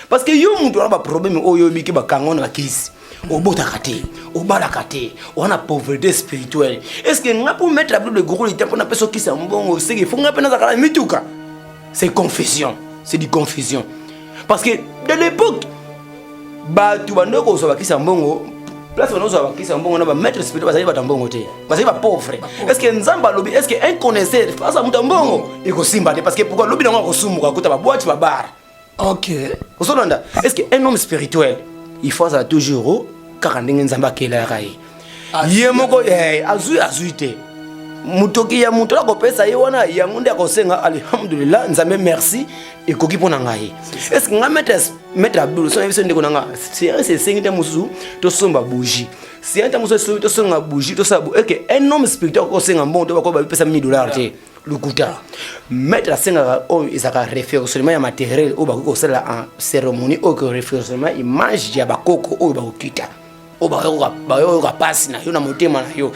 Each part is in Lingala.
Parce que yo moto wana, baproblème oyo oyebiki, bakanga na bakisi, obotaka te, obalaka te, wana pauvreté spirituelle. Est ce que nga mpo maître Abdul le gourou lita mpo napesa okisa mbongo, seke fo nga mpe nazalaka na mituka? C'est confusion, c'est du confusion. Parce que de l'époque, bato bando kozwa bakisa mbongo, place banozwa bakisa mbongo na bamaître spirituel, bazali bato ya mbongo te, bazali bapauvre. Est ce que Nzambe alobi, est ce que un connaisseur face à moto ya mbongo ekosimba te? Parce que pourquoi? Lobi nango akosumuka, akota baboîte, babar. Ozolanda? Est ce que un homme spirituel, il faut azala toujours kaka ndenge Nzambe akelaka ye? Ye moko azwi, azwi te motoki ya moto akopesa ye wana, yango nde akosenga: alhamdulillah, Nzambe merci, ekoki mpo na ngai. Est ce que nga maître Abdul, so na biso, ndeko na nga, séance esengi te mosusu tosomba bougie, séance te mosusu tosonga bougie, tosala eke un homme spirituel akosenga mbongo te, bako bapesa 1000 $ te, lokuta. Maître asengaka oyo ezalaka référencement ya matériel oyo bakoki kosalela en cérémonie, oyo ke référencement image ya bakoko oyo bakokita, oyo bayoka mpasi na yo na motema na yo,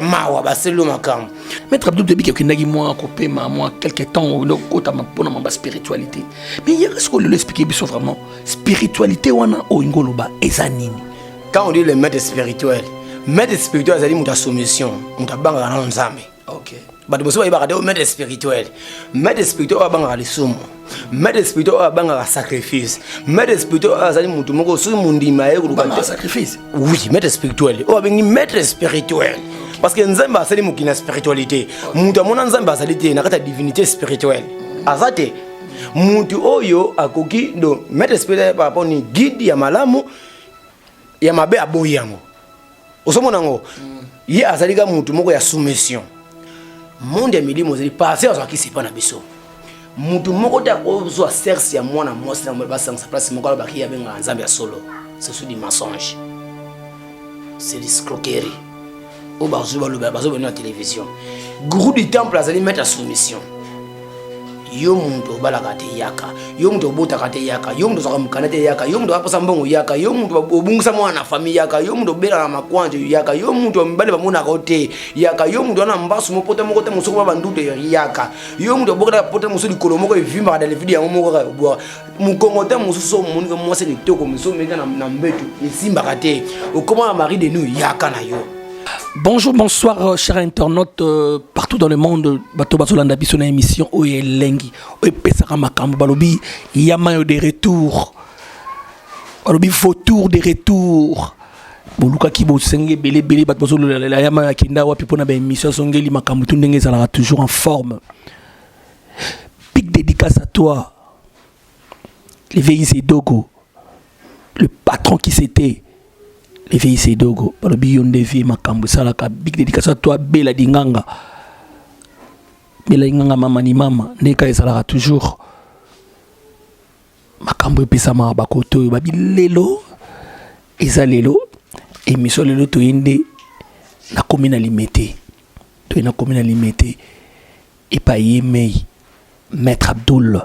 mawa, baseli yo makambo. Maître Abdul, toyebi okendaki mwa kopema mwa quelque temps, okotama mpona mwa baspiritualité, mais yaka sikoyo lelo, explique biso vraiment spiritualité wana oyo ingo oloba eza nini? Quand on dit le maître spirituel, maître spirituel azali moto ya soumission, moto abangaka nano Nzambe. Bato mosusu bayebaka te maître spirituel. Maître spirituel oyo abangaka lisumu, maître spirituel oyo abangaka sacrifice, maître spirituel oyo azali motu moko soki mondima ye koluka sacrifice. Oui, maître spirituel oyo abengi maître spirituel, parce que Nzambe asali mokili na spiritualité. Moto amona Nzambe azali te na kati ya divinité spirituelle, aza te motu oyo akoki. Donc maître spirituel par rapport ni guide ya malamu, ya mabe aboyi yango. Ozomona yango, ye azali ka motu moko ya soumission. Monde ya milimo ezali parce azwaki sepa na biso. Mutu moko te akozwa sexe ya mwana mwasi na mobali, basangisa place moko, alobaki abengaka Nzambe ya solo. Ce sont du mensonge, c'est l'escroquerie oyo bazwi, baloba, bazobena na télévision. Gourou du temple azali maître ya soumission. Yo moto obalaka te, yaka. Yo moto obotaka te, yaka. Yo moto ozwaka mokanda te, yaka. Yo moto aposa mbongo, yaka. Yo moto obungisa mwana na famille, yaka. Yo moto obelaka na makwanje, yaka. Yo moto mibale bamonaka yo te, yaka. Yo moto wana mbasu mopota moko te, mosoko ba banduto, yaka. Yo moto obokaka pota mosusu, likolo moko evimbaka dans le vide, yango moko kaka obwaka mokongo te. Mosusu omonike mwasi kitoko, mosusu omeka na mbeto, esimbaka te, okoma na mari de nuit, yaka na yo. Bonjour, bonsoir, chers internautes partout dans le monde. Bato bazolanda biso na émission oyo elengi, oyo epesaka makambo. Balobi yama yo de retour, balobi vautour de retour. Bolukaki, bosenge ebele ebele, bato bazololela yama yo akenda wapi mpona baémission, azongeli makambo tu ndenge ezalaka, toujours en forme. Big dédicace à toi, l'éveil Dogo, le patron qui c'était l'éveil Dogo. Balobi yo nde vie makambo esalaka. Big dédicace à toi, Bela Dinganga, Bela Dinganga, mama ni mama, ndeka ezalaka toujours makambo epesamaka bakoto oyo. Babi lelo eza lelo émission, lelo toye nde nakomi na Limete, toye nakomi na Limete epai ye mei maître Abdul.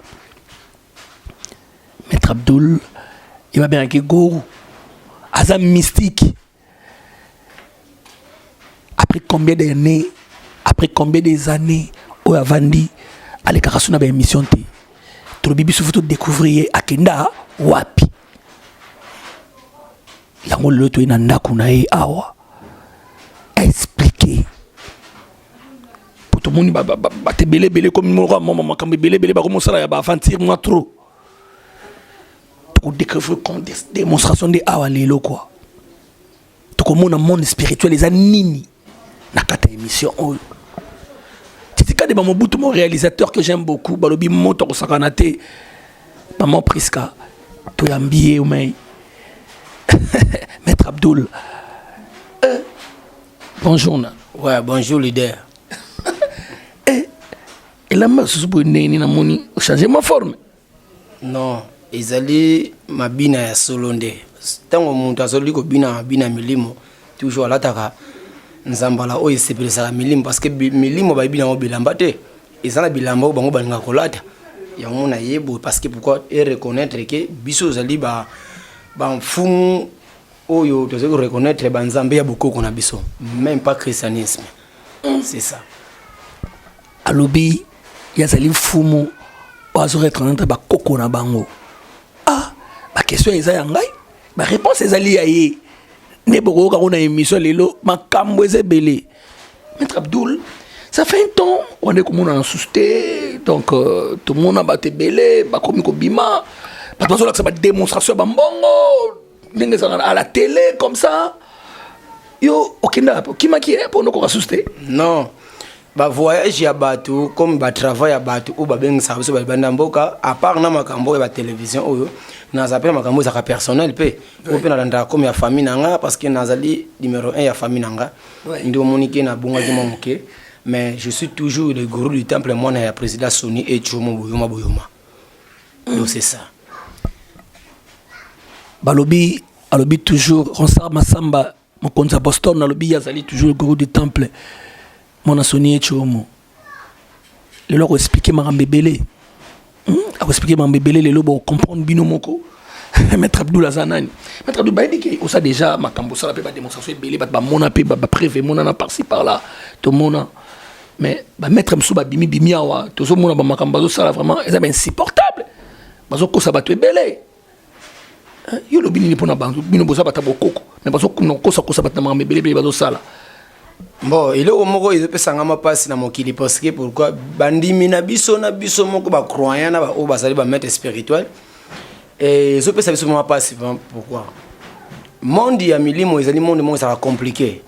Maître Abdul ye babengaki gourou, aza mystique. Après combien d'années, après combien des années oyo avandi, alekaka so na baémission te, tolobi biso fo todécouvrir ye akenda wapi. Yango lelo toye na ndako na ye awa, expliquer po tomoni bato ebele ebele komi moko makambo ebele ebele bakomosala ya baaventure mwa trop. Tokodécouvrir démonstration nde awa lelo quoi, tokomona monde spirituel eza nini na kati ya émission oyo. Titika de Bamobutu, mon réalisateur que j'aime beaucoup, balobi moto akosakana te. Maman Priska, toyambi ye omei maître Abdul. Bonjour na. Ouais, bonjour leader. Eh, elamba susu boye ndenge nini? Namoni ochange ma forme. Non, ezali mabina ya solo nde. Ntango moto azoli kobina mabina ya milimo, toujours alataka nzambala oyo esepelisaka milimo, parce que milimo bayebi nango bilamba te. Eza na bilamba oyo bango balingaka kolata, yango na ye boye. Parce que pourquoi? E reconnaître ke biso ozali bamfumu oyo tozali koreconnaître banzambe ya bokoko na biso, même pas christianisme, c'est ça. Alobi ye azali mfumu oyo azoreconnaître bakoko na bango. Ah, Baquestion eza ya ngai, baréponse ezali ya ye. Nde bokoyoka ngo na émission lelo, makambo eza ebele. Maître Abdoul, ça fait un temps wande komona na susu te. Donc tomona bato ebele bakomi kobima, bato bazolakisa badémonstration ya bambongo ndenge ezalaka à la télé comme ça. Yo okenda, okimaki mpo nokoka susu te? Non, bavoyage ya bato comme batravail ya bato oyo babengisaka biso balibanda mboka, à part na makambo oyo ya batélévision oyo, naza mpe na makambo ezalaka personnel mpe oyo mpe nalandaka comme ya famille na nga, parce que nazali numéro 1 ya famille na nga. Nde omoni ke nabongaki mwa moke, mais je suis toujours le gourou du temple, mwana ya président Soni Echomo Boyoma Boyoma. Donc c'est ça. Balobi, alobi toujours Ronsard Masamba, mokonzi ya Boston, alobi azali toujours le gourou du temple, mwana Soni Echomo. Lelo akoexpliquer makambo ebele. Akoexpliquer makambo ebele lelo, bocomprendre bino moko Maître Abdoul aza nani. Maître Abdoul, bayebi ke osa déjà makambo, osala mpe badémonstration ebele, bato bamona mpe bapreuve emonana par-ci par-là, tomona. Mais bamaître mosusu babimi bimi awa, tozomona bamakambo bazosala, vraiment eza bainsupportable, bazokosa bato ebele. Yo olobi nini mpona bino boza bato ya bokoko, mais bazokosakosa bato na makambo ebele ebele bazosala? Bon, eloko moko ezopesanga mapasi na mokili, parce que pourquoi bandimi na biso, na biso moko bacroyant, na baoyo bazali bamaître spirituel, ezopesa biso mwa mpasi. Pourquoi? Monde ya milimo ezali monde moko ezalaka compliqué.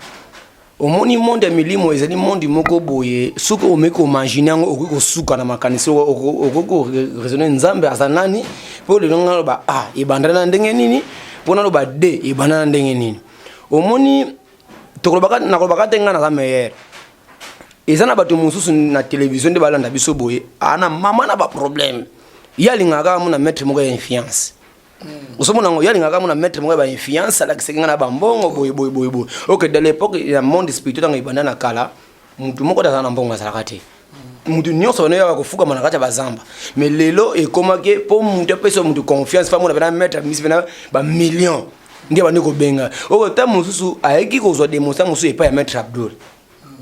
Omoni, monde ya milimo ezali monde moko boye, soki omeki koimaginer yango, okoki kosuka na makanisi, okoki koraisonner Nzambe aza nani, mpo lelo nga naloba A ebanda na ndenge nini, mpo naloba D ebanda na ndenge nini. Omoni, nakolobaka te ngai naza meilleur. Eza na bato mosusu na télévision nde balanda biso boye, ana mama na baproblème, ye alingaka kaka mona maître moko ya influence. Ozomona yango, ye alingaka mona maître moko ya bainfluence, alakisaki ngai na bambongo boye boye boye boye. Ok, dans l'époque ya monde spirituel, ntango ebanda na kala, mutu moko te azala na mbongo, azalaka te. Mutu nyonso bano yaka kofukama na kati ya bazamba. Mais lelo ekomaki mpo mutu apesa mutu confiance, fa mona pena maître amisi pena bamillion, nde bandi kobenga. Oko ta mosusu ayeki kozwa démonstration mosusu epai ya Maître Abdul.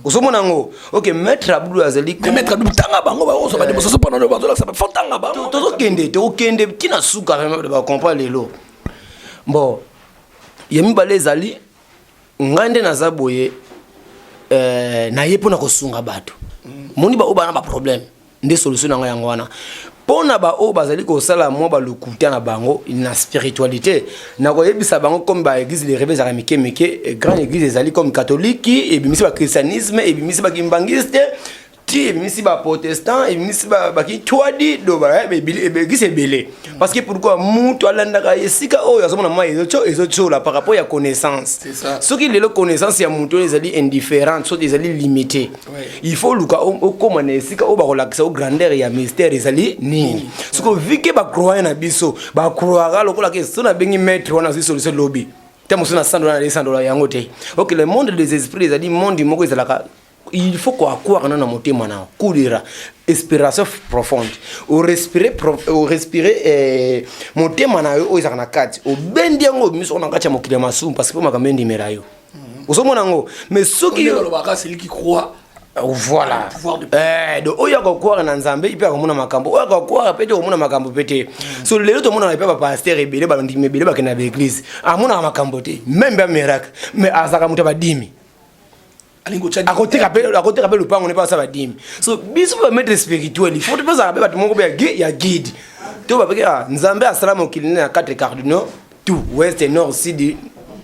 Ozomona yango, ok, Maître Abdul azali Maître Abdul, tanga bango bakozwa badémonstration mpona bazolakisa, fo tanga bango. Tozokende, tokokende ntina suka, vraiment bacomprendre lelo. Bon, ya mibale ezali ngai nde naza boye, naye mpona kosunga bato. Moni, baoyo bana baproblème, nde solution na ngai yango wana. Mpo na baoyo bazali kosala mwa balokuta na bango na spiritualité, nakoyebisa bango comme baéglise de réveil ezalaka mike mike. Grande église ezali comme catholique, ebimisi bachristianisme, ebimisi bakimbangiste, ti ebimisi baprotestant, ebimisi bakitwadi do église ebele. Parce que pourquoi? Mutu alandaka esika oyo azomona mwa ezotiola par rapport ya connaissance. Soki lelo connaissance ya mutu oyo ezali indifférente, soki ezali limité, il faut luka okóma na esika oyo bakolakisa o grandeur ya mystère ezali nini. Soki ovike bacroyant na biso, bacroyaka lokola ke so nabengi maître wana, azwi solution lobi te, mosusu na 100 dollar, na 100 dollar yango te. Ok, le monde des esprits ezali monde moko ezalaka, il faut koakwaka nano na motema na kudira inspiration profonde, orespire motema na yo oyo ezalaka na kati, obendi yango, obimisi na kati ya mokili ya masumu, parce que mpo makambo endimela yo, ozomona yango. Mais soki celui qui croit. Voilà. Donc oyo akokwara na Nzambe mpe akomona makambo, oyo akokwara mpe te komona makambo mpe te. So lelo tomonaka mpe bapaster ebele, bandimi ebele bakende na baeglise, amonaka makambo te, même ba miracle, mais azalaka moto ya badimi, akoteka mpe lopango ne mpe asala badimi. So biso mpe bamaître spirituel, il faut tozala mpe bato moko mpe ya guide to bapeke. Nzambe asala mokili nde na quatre cardinaux, tout ouest, nord, sud,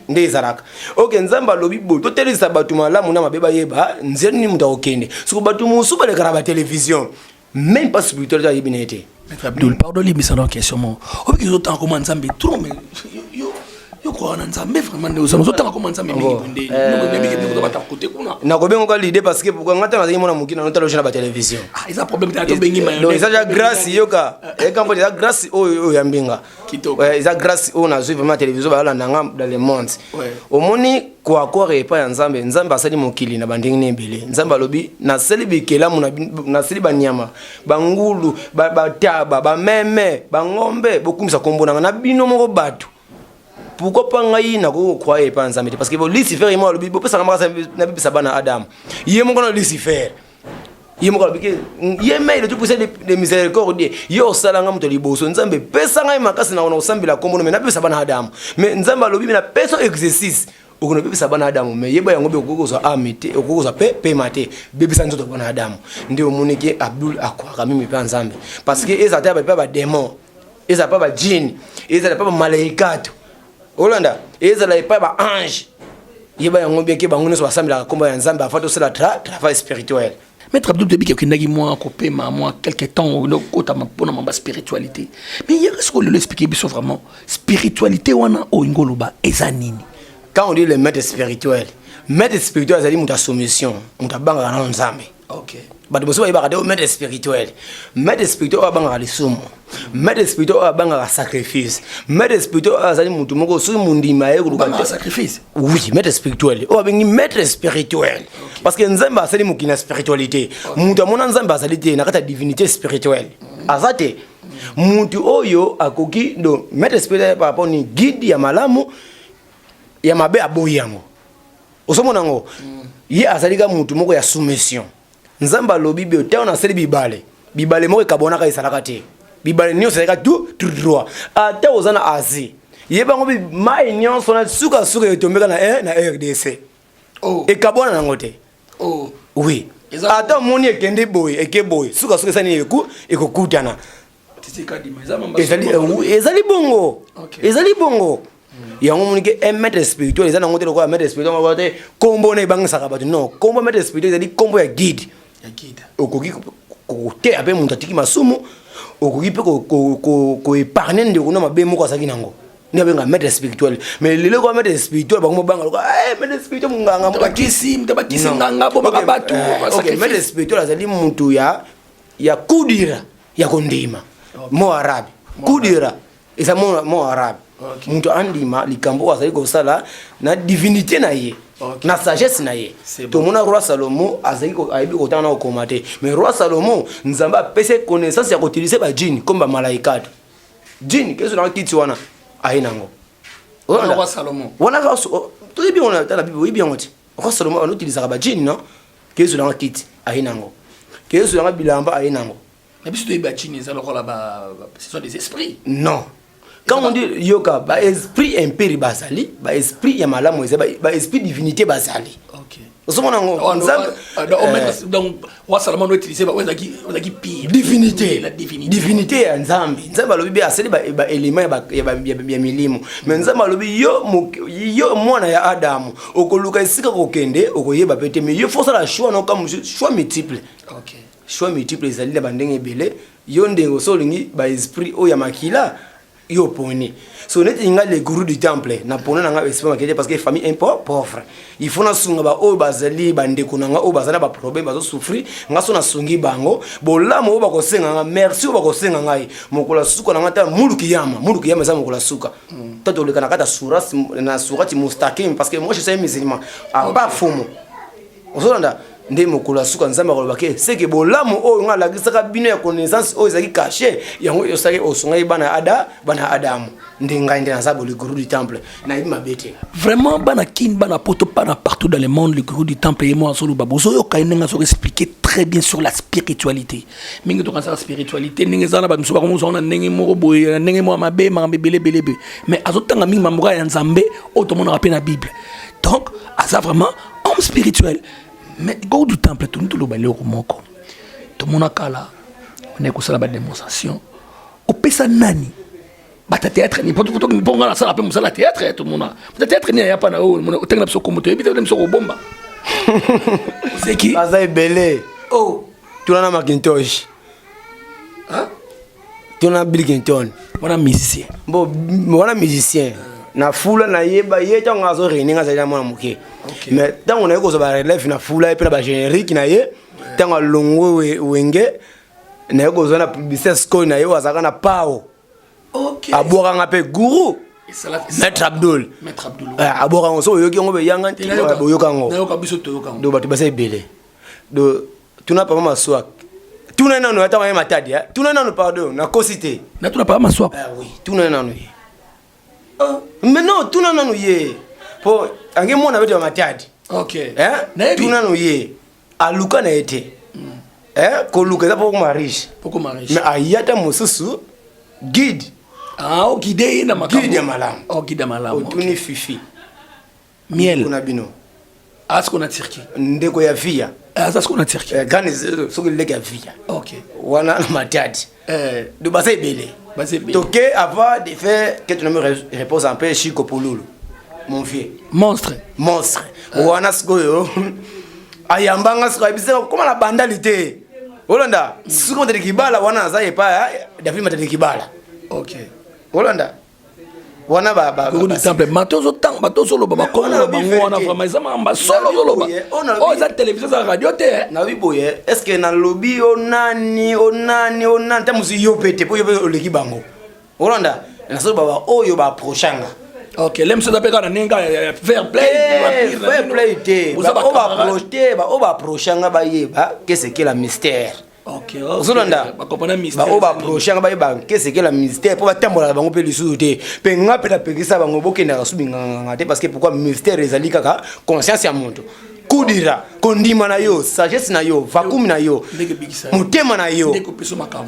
nde ezalaka. Ok, Nzambe alobi boye, totelisa bato malamu na mabe, bayeba nzela nini moto akokende. Soko bato mosusu baleka na batelevizio, même pas spirituel, ayebi na ye te. Maître Abdul, pardon, limbisa na question moko. Obiki ozotanga koma Nzambe trop, mais yo croire na Nzambe vraiment, nde ozotanga koma Nzambe mingi nde bata kote kuna? Nakobengoka l'idée, parce que pourquoi? Nga ntango nazalaki mwana moki, nanotala oje na batelevizio. Eza problème te, tobengi. Donc eza ja grâce, yoka ekambo, eza grâce oyo oyo ya mbinga, eza grâce oyo nazwi vraiment télévision, bayolanda nga dans le monde. Omoni, koakware epai ya Nzambe, Nzambe asali mokili na bandenge na ebele. Nzambe alobi: nasali bikelamu, nasali banyama, bangulu, bataba, bameme, bangombe, bokumisa kombo nanga na bino moko bato. Pourquoi pas ngai nakoki kocroire epai ya Nzambe te? Parce que bo Lucifer ye moko alobi: bopesaka makasi, nabebisa bana Adamu. Ye moko na Lucifer. Ye moko alobi ke ye mei le tout puissant de miséricorde, ye osala nga moto liboso. Nzambe pesa ngai makasi na kosambela kombo no, me napesa bana Adamu. Mais Nzambe alobi me napesa exercice, okona bebisa bana Adamu, me yeba yango be okoki kozwa ame te, okoki kozwa pe pema te, bebisa nzoto bana Adamu. Nde omoni ke Abdul akwaka mimi mpe ya Nzambe, parce que ezala te mpe badémon, ezala mpe bajini, ezala mpe bamalaikato olanda, ezala epai baange, yeba yango bien ke bango nyonso basambelaka nkombo ya Nzambe avant tosala travail spirituel. Maître Abdul, toyebi ke okendaki mwa kopema mwa quelque temps, okotama mpona mwa baspiritualité, mais yaka sikoyo lelo, explique biso vraiment spiritualité wana oyo oloba eza nini? Quand on dit le maître spirituel, maître spirituel azali moto ya soumission, moto abangaka nano Nzambe. Bato mosusu bayebaka te maître spirituel. Maître spirituel oyo abangaka lisumu, maître spirituel oyo abangaka sacrifice, maître spirituel oyo azali motu moko soki mondima ye koluka sacrifice. Oui, maître spirituel oyo abengi maître spirituel, parce que Nzambe asali mokili na spiritualité. Moto amona Nzambe azali te na kati ya divinité spirituelle, aza te motu oyo akoki. Donc maître spirituel par rapport ni guide ya malamu, ya mabe aboyi yango. Ozomona yango, ye azali ka motu moko ya soumission. Nzambe alobi bio ntango nasali bibale, bibale moko ekabwanaka ezalaka te, bibale nyonso ezalaka tout droit. Ata oza na Asie, yebango mai nyonso na sukasuka etombeka na RDC. Ekabwana nango te. Oui, ata omoni ekende boye, eke boye, sukasuka esani ekokutana. Ezali bongo, ezali bongo. Yango omoni ke un maître spirituel eza nango te lokola maître spirituel moko te, kombo na ebangisaka bato. Non, kombo maître spirituel ezali kombo ya guide. Okoki koteya mpe moto atiki masumu, okoki mpe koépargne ndeko na mabe moko azalaki nango, nde abenga maître spirituel. Mais lelo kwa maître spirituel, bango mobanga loka maître spirituel monganga. Bakisi nganga bomaka bato. Maître spirituel azali mutu ya kudira, ya kondima, mo arabe kudira eza mo arabe. Moto andima likambo oyo azali kosala na divinité na ye, na sagesse na ye. Tomona roi Salomo azali ayebi kotanga na kokoma te, mais roi Salomo, Nzambe apesi connaissance ya koutiliser bajini comme bamalaikato. Jini keso nanga kiti wana aye nango. Wana toyebi yango tala Bible, oyebi yango te. Roi Salomo anoutilisaka bajini, non? Keso nanga kiti aye nango, keso nanga bilamba aye nango. Na biso toyebi bajini eza lokola, ce sont des esprits. Non, quand on dit, yoka, baesprit impur bazali, baesprit ya malamu eza, baesprit divinité bazali. Ozomona yango. Donc roi Salomon utiliser ozalaki pire. Divinité, divinité ya Nzambe. Nzambe alobi be asali baélément ya milimo, mais Nzambe alobi yo mwana ya Adamu okoluka esika kokende, okoyeba pe te, mais yo faut osala choix noka mosusu, choix multiple. Choix multiple ezali na bandenge ebele. Yo ndenge so olingi baesprit oyo ya makila, yo poni. So neti nga le gourou du temple, na pona na nga esprit makila parce que famille un peu pauvre, il faut nasunga baoyo bazali bandeko na nga oyo bazali na baproblème, bazosouffrir. Nga so nasungi bango, bolamu oyo bakosenga nga, merci oyo bakosenga ngai mokolo ya suka na nga, ta muluki yama. Muluki yama eza mokolo ya suka, ta toleka na kati ya surat, na surati Mustakim, parce que moi je suis un musulman à part fumu. Ozolanda nde mokolo ya suka Nzambe akoloba ke seke bolamu oyo nga alakisaka bino ya connaissance oyo ezalaki caché, yango osaki osungaki bana ada bana Adamu. Nde ngai nde naza boli gourou du temple, nayebi mabe te. Vraiment, bana Kin, bana Poto, bana partout dans le monde, le gourou du temple ye mo azoloba, bozoyoka ye ndenge azo expliquer très bien sur la spiritualité. Mingi tokanisaka spiritualité ndenge eza na bato mosusu bakomozwa na ndenge moko boye, na ndenge moko ya mabe, makambo ebele ebele ebele, mais azotanga mingi mambo kaka ya Nzambe oyo tomonaka mpe na Bible. Donc aza vraiment homme spirituel. Mais gourou du temple, toni toloba eloko moko. Tomona kala onaye kosala badémonstration, opesa nani bato ya théâtre ni mpo nga nasala mpe mosala ya théâtre. Tomona bato ya théâtre nini aya mpa na oyo otenga na biso kombo, toyebi te biso kobomba oseki. Baza ebele. Oh. Tuna na Macintosh, tuna na Bill Clinton. Wana musicien. Bo wana musicien na fula, nayeba ye ntango azo réunir, nga azali na mwana moke, mais ntango naye kozwa barelève na fula ye mpe na bagénérique na ye, ntango alongwe Wenge, naye kozwa na publicité scoy na ye oyo azalaka na pao. Abwakanga mpe gourou Maître Abdul. Abwaka yango so oyoki yango beyanga, boyoka yango. Do bato baza ebele. Do tuna papa Maswak, tuna nanu ata waye Matadi, tuna nanu, pardon, nakosi te. Natuna papa Maswak. Oui, tuna nanu ye. Mais non, tuna nanu ye po ange mwana bete ya Matadi. Tuna nanu ye, aluka na ye te. Eh, koluka eza mpo okoma riche. Okoma riche. Mais aya ta mosusu guide. Ah, oguide ye na makambo. Guide ya malamu. Oh, guide ya malamu. Otuni Fifi. Miel. Kuna bino. Aza sikoyo na Turquie. Ndeko ya Via. Aza sikoyo na Turquie. Eh, grande soki leki ya Via. OK. Wana na Matadi. Eh, do baza ebele. Baza ebele. Toke avant de faire que tu me repose en paix, Chico Pululu. Mon vieux. Monstre. Monstre. Wana sikoyo ayambanga sikoyo ayebisaka koma na bandali te. Olanda, sikoyo Matadi Kibala wana naza epa David Matadi Kibala. OK. Olanda. Wana ba ba Gourou du Temple, bato ozotanga, bato ozoloba bakongo na bango wana, vraiment eza makambo solo ozoloba. Oyo eza télévision, eza radio te. Nalobi boye, est ce que nalobi onani onani onani ta mosu yo mpe te, mpo yo mpe oleki bango. Olanda, nazoloba baoyo baapprochanga. Ok, lem soza mpe kaka na ndenge ya fair play. Fair play te, baoyo baapproche te, baoyo baapprochanga bayeba qu'est-ce que la mystère. Ozolanda, baoyo baapprochanga bayeba qu'est-ce que la mystère, mpo batambolaka bango mpe lisusu te. Mpe nga mpe napekisa bango bokendaka su binganganga te, parce que pourquoi? Mystère ezali kaka conscience ya moto, kudira kondima na yo, sagesse na yo, vacuum na yo, motema na yo.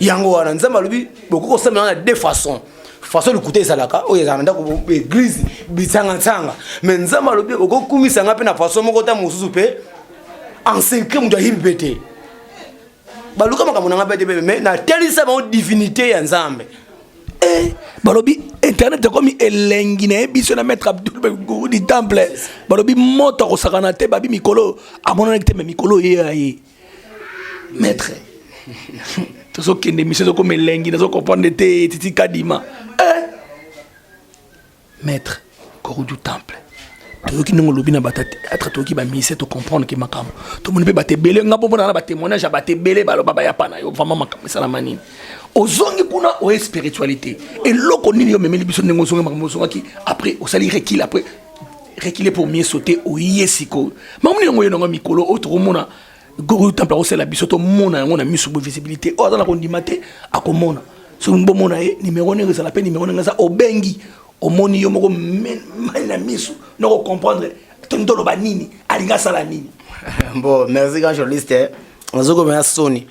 Yango wana Nzambe alobi bokoki kosambela na deux façons. Façon lokuta ezalaka oyo ezalaka na ndako, église bisangasanga, mais Nzambe alobi okokumisanga mpe na façon moko ta mosusu mpe en secret, moto ayebi mpe te. Baluka makambo na nga mpe te, mais natelisa bango divinité ya Nzambe. Eh, balobi internet ekomi elengi na ye. Biso na maître Abdul, gourou du temple, balobi moto akosakana te. Babi mikolo amonanaki te, mais mikolo ye ya ye maître, tozokende mission, ezokoma elengi. Nazocomprendre te, Titi Kadima. Eh, maître gourou du temple, toyoki ndenge olobi na bato atre, toyoki bamise, tocomprendre ke makambo tomoni mpe bato ebele. Nga mpo mpona na batémoignage ya bato ebele baloba baya pa na yo. Vraiment, makambo esalama nini? Ozongi kuna, oye spiritualité, eloko nini yo omemeli biso? Ndenge ozongi, makambo ozongaki après, osali recul, après reculer pour mieux sauter, oye sikoyo makambo nini yango oye nango mikolo oyo tokomona gourou temple akosala biso, tomona yango na miso boye, visibilité oyo aza na kondima te akomona. Soki bomona ye, numéro ndenge ezala mpe numéro ndenge eza, obengi, omoni yo moko mai na miso, noko comprendre toni toloba nini, alingi asala nini. Bon, merci grand journaliste. Nazokomela soni.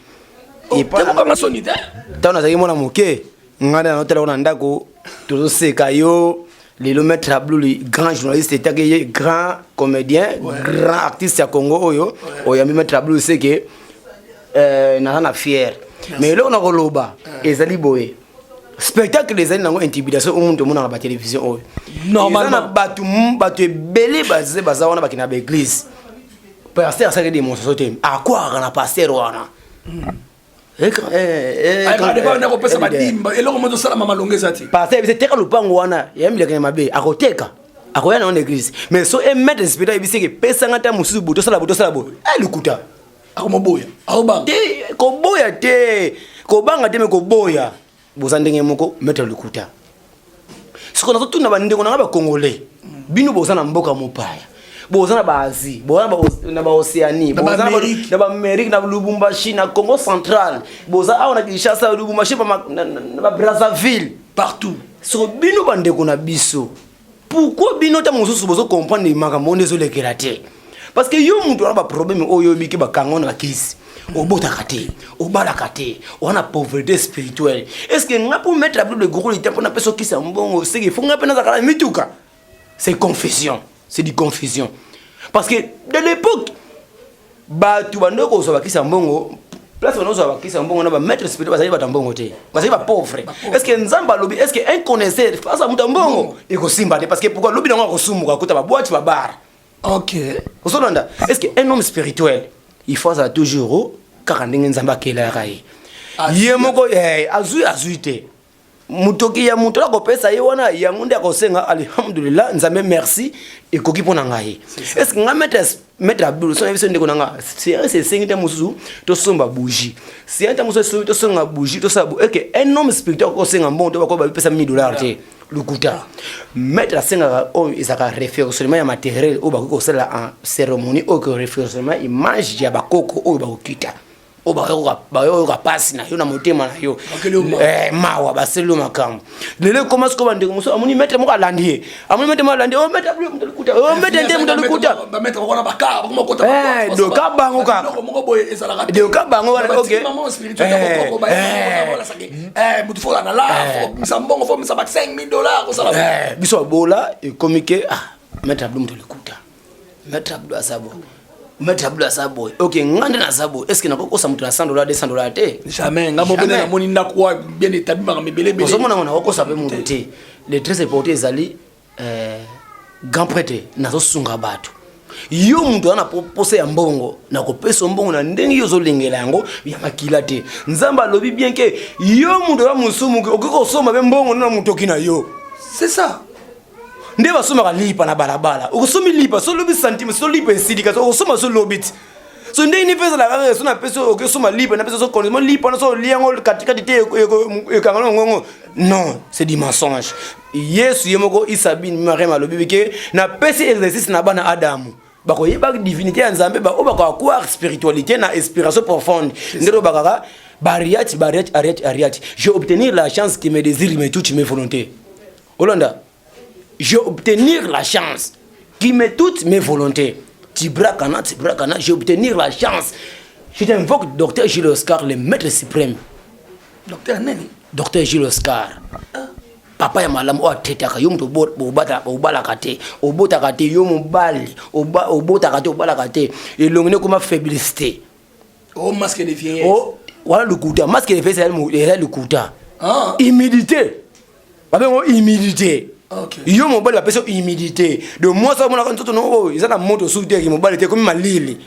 Tekokanga soni te. Ntango nazalaki mwana moke, ngai nde nanotala na ndako, tozoseka yo. Lelo maître Abdul, grand journaliste, etaki ye grand comédien, grand artiste ya Congo oyo oyambi maître Abdul, seke naza na fier. Mais eloko na koloba ezali boye: spectacle ezali nango intimidation oyo moto omonaka batélévision oyo. Eza na bato ebele baza wana, bakende na baéglise, pasteur asalaki démonstration te, akwaka na pasteur wana. Kopesa badimba, eloko mo tosalama malongo eza te. Pasteur ebise teka lopango wana, yambilaka na mabe, akoteka, akoya nango na église. Mais so e maître spirituel ayebisi eke pesanga ta mosusu boye, tosala boye, tosala boye, lukuta. Akomoboya, aobanga. Te, koboya te, kobanga te, mais koboya boza ndenge moko, maître lukuta. Sikoyo nazotuna bandeko na nga bacongolais, bino boza na mboka mopaya, boza na baasie, boza na baocéanie, boza na baamérique, na Lubumbashi, na Congo central, boza awa na Kinshasa, Lubumbashi, na Babrazzaville, partout. Soko bino bandeko na biso, pourquoi bino ta mosusu bozocomprendre makambo nde ezolekela te? Parce que yo moto wana, baproblème oyo oyebiki, bakanga na bakisi, obotaka te, obalaka te, wana pauvreté spirituelle. Est ce que nga mpo maître Abdul le gourou te mpona apesa okisa mbongo, seke fo nga mpe nazalaka na mituka? C'est confusion, c'est du confusion. Parce que de l'époque, bato bando kozwa bakisa mbongo, place bando kozwa bakisa mbongo na bamaître spirituel, bazali bato ya mbongo te, bazali bapauvre. Est ce que Nzambe alobi, est ce que un connaisseur face à moto ya mbongo ekosimba te? Parce que pourquoi? Lobi nango akosumuka, akota baboîte, babar. Ozolanda? Est ce que un homme spirituel, il faut azala toujours kaka ndenge Nzambe akelaka ye? Ye moko azwi, azwi te motoki ya moto akopesa ye wana, yango nde akosenga alhamdulillah, Nzambe merci, ekoki mpo na ngai. Est ce que nga maître Abdul, so biso ndeko na nga, séance esengi te mosusu tosomba bougie, séance te mosusu tosonga bougie, tosala eke un homme spirituel akosenga mbongo to bako bapesa 1000 $ te, lukuta. Maître asengaka oyo ezalaka référencement ya matériel oyo bakoki kosalela en cérémonie, oyo ke référencement image ya bakoko oyo bakokita. Oyo bayoka mpasi na yo na motema na yo, eh, mawa, baseli yo makambo. Lelo ekoma sikoyo, bandeko mosusu amoni maître moko alandi ye, amoni maître moko alandi ye, o maître moto lokuta, o maître nde moto lokuta. Doka bango kaka, doka bango wana. Ok, biso babola ekomi ke ah, maître Abdou moto lokuta, maître Abdou aza boye, maître Abdou aza boye. Ok, nga nde naza boye, est ce que nakokosa moto na 100 dollar, 200 $ te? Jamais. Nga mobene namoni ndako wa bien établi, makambo ebele ebele. Ozomona ngo, nakokosa mpe moto te. Le très important ezali grand prêtre, nazosunga bato. Yo moto aza na posa ya mbongo, nakopesa mbongo na ndenge yo ozolengela yango ya makila te. Nzambe alobi bien ke yo moto aza mosumuki, okoki kosomba mpe mbongo na motoki na yo. C'est ça. Nde basomaka lipa na balabala, okosombi lipa so lobi centime, so lipa esilika, so okosomba so lobi ti so ndenge nini mpe ezalaka kaka. So napesi, okosomba lipa, napesi so condition lipa na so olia yango katikati te, ekanga na ngongo. Non, c'est du mensonge. Yesu ye moko Isabine Mariam alobi bike napesi exercice na bana Adamu, bakoyeba divinité ya Nzambe, baoyo bakoaccroire spiritualité na inspiration profonde. Nde tobakaka bariati bariati ariati ariati. J'ai obtenir la chance qui me désire mes toutes mes volontés. Olanda, j'ai obtenir la chance qui met toutes mes volontés. Tibrakana, Tibrakana, j'ai obtenir la chance. Je t'invoque, docteur Gilles Oscar, le maître suprême. Docteur nani? Docteur Gilles Oscar. Papa ya malamu oyo atetaka yo moto obalaka te, obotaka te, yo mobali obotaka te, obalaka te, elongi ne ekoma faiblesse. Oh, masque de vieillesse. Oh, wana lokuta, masque de vieillesse eza lokuta. Ah. Humidité, babengo humidité. Yo mobali, bapesi yo humidité de mwasi, amonaka nzoto no oyo eza na moto suki te, mobali te, ekomi malili.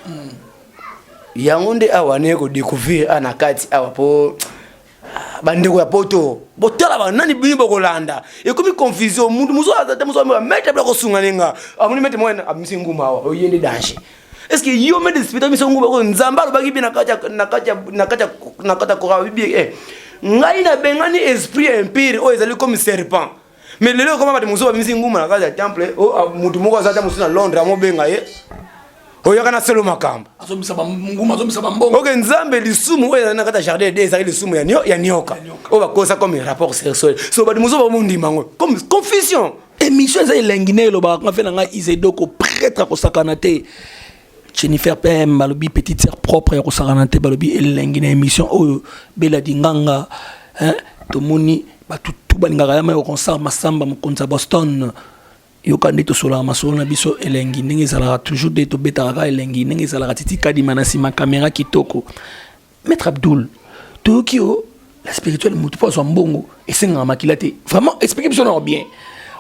Yango nde awa naye kodécouvrir awa na kati awa, mpo bandeko ya poto botala banani bino bokolanda, ekomi confusion. Mutu mosusu aza te, mosusu maître bila kosunga nenga, amoni maître moko abimisi nguma awa, oye nde danger. Est ce que yo maître spirituel biso nguma oyo Nzambe alobaki bien na kati ya Coran bibi, ngai nabengani esprit impur oyo ezali comme serpent. Mais lelo ekoma bato mosusu babimisi nguma na kati ya temple, mutu moko aza te, mosusu na Londres amobenga ye, oyaka na selo makambo. Azomisa banguma, azomisa bambongo. Ok, Nzambe, lisumu oyo ezali na kati ya jardin de ezali lisumu ya nioka oyo bakosa comme rapport sexuel. So bato mosusu bamondima yango comme confusion. Émission eza elengi ne elobaka nga fe na ngai Isedoko, prêtre akosakana te. Jennifer PM balobi petite sœur propre ya kosakana te, balobi elengi na émission oyo. Beladi Nganga, hein, tomoni bato tu balingaka ya mai concert Masamba, mokonzi ya Boston. Yoka nde tosolaka masolo na biso elengi ndenge ezalaka toujours, nde tobetaka kaka elengi ndenge ezalaka. Titi Kadima na nsima caméra kitoko. Maître Abdoul, toyoki yo la spirituelle, motu mpo azwa mbongo esengaka makila te. Vraiment, explique biso nao bien.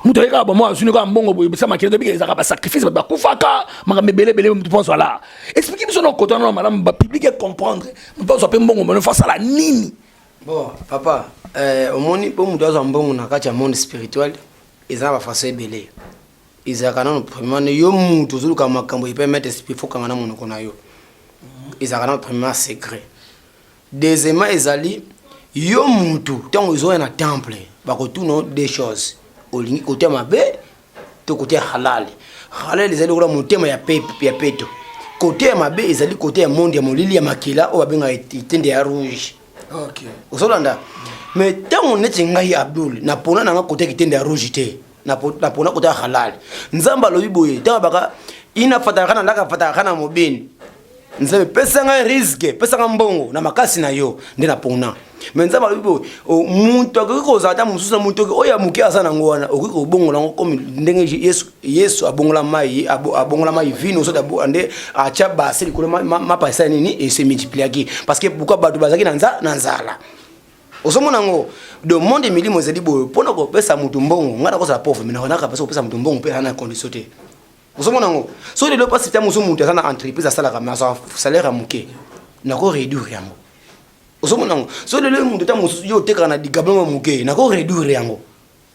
Moto ayekaka bamo azwini kaka mbongo boye, bisa makila tobika, ezalaka basacrifice, bato bakufaka, makambo ebele ebele. Motu mpo azwa la, explique biso nao kota nao malamu, bapublic ecomprendre. Motu mpo azwa mpe mbongo mono, fo asala nini? Bon papa, omoni, mpo moto azwa mbongo na kati ya monde spirituel, eza na bafaçon ebele. Ezalaka nano premièrement, yo mutu ozoluka makambo epai maître esprit, fo kanga na monoko na yo. Ezalaka nano premièrement secret. Deuxièmement, ezali yo mutu ntango ozoya na temple, bakotuna deux choses: olingi kote mabe to kote ya halal. Halal ezali lokola motema ya peto, kote ya mabe ezali kote ya monde ya molili ya makila oyo babengaka etende ya rouge. Ozolanda? Mais ntango neti ngai Abdul napona nanga kote ya kitende ya rouge te, napona kote ya halal. Nzambe alobi boye, ntango baka ina fataka na ndaka fataka na mobini, Nzambe pesa ngai risque, pesa ngai mbongo na makasi na yo nde napona. Mais Nzambe alobi boye, moto akoki kozala ata mosusu na moto oyo ya moke aza nango wana, okoki kobongola yango comme ndenge Yesu abongola mai, abongola mai vino, soki nde atya base likolo mapa, esala nini? Ese multipliaki. Parce que pourquoi? Bato bazalaki na nzala. Ozomona yango? De monde milimo ezali boye, mpona kopesa motu mbongo, ngai nakozala pauvre, mais nakonaka mpesa kopesa motu mbongo mpe aza na condition te. Ozomona yango? So lelo mpasi ta mosu, motu aza na entreprise, asalaka, mais azwa salaire ya moke, nako réduire yango. Ozomona yango? So lelo motu ta mosusu, yo otekaka na ligablo ya moke, nako réduire yango.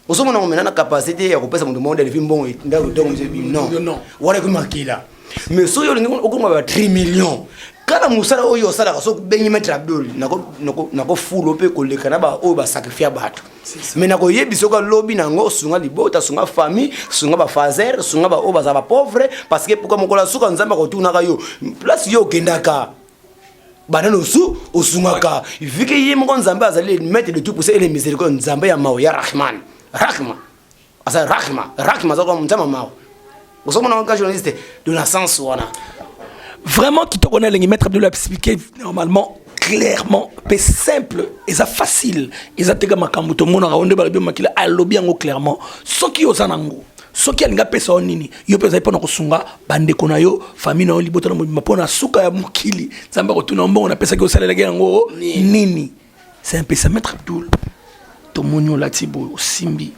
Ozomona yango? Mena na capacité ya kopesa moto mbongo delefi mbongo ndako ntango mosusu, non, wana ekomi makila. Mais soki olingi okoma ba 3 millions kala mosala oyo osalaka, soki obengi maître Abdul, nakofula mpe koleka na baoyo basacrifia bato. Mais nakoyebi soki alobi nango, sunga libota, sunga famille, sunga bafaser, sunga baoyo bazala bapauvre. Parce que pourquoi? Mokolo ya suka, Nzambe akotunaka yo place yo okendaka. Banani osu osungaka vu que ye moko Nzambe azali maître de tout puissant et le miséricorde, Nzambe ya mawa ya Rahman. Rahma. Aza Rahma, Rahma aza comme Nzambe mawa. Ozomona nga journaliste de la sens wana. Vraiment kitoko na elengi. Maître Abdul a expliqué normalement, clairement mpe simple, eza facile, eza teka makambo tomonaka o nde balobi makila. Alobi yango clairement. Soki oza nango, soki alingi apesa yo nini, yo mpe ozali mpona kosunga bandeko na yo, famille na yo, libota na mobimba, mpo na suka ya mokili Nzambe akotuna: mbongo napesaki, osalelaki yango nini? C'est un peu ça. Maître Abdul, tomoni olati boye, osimbi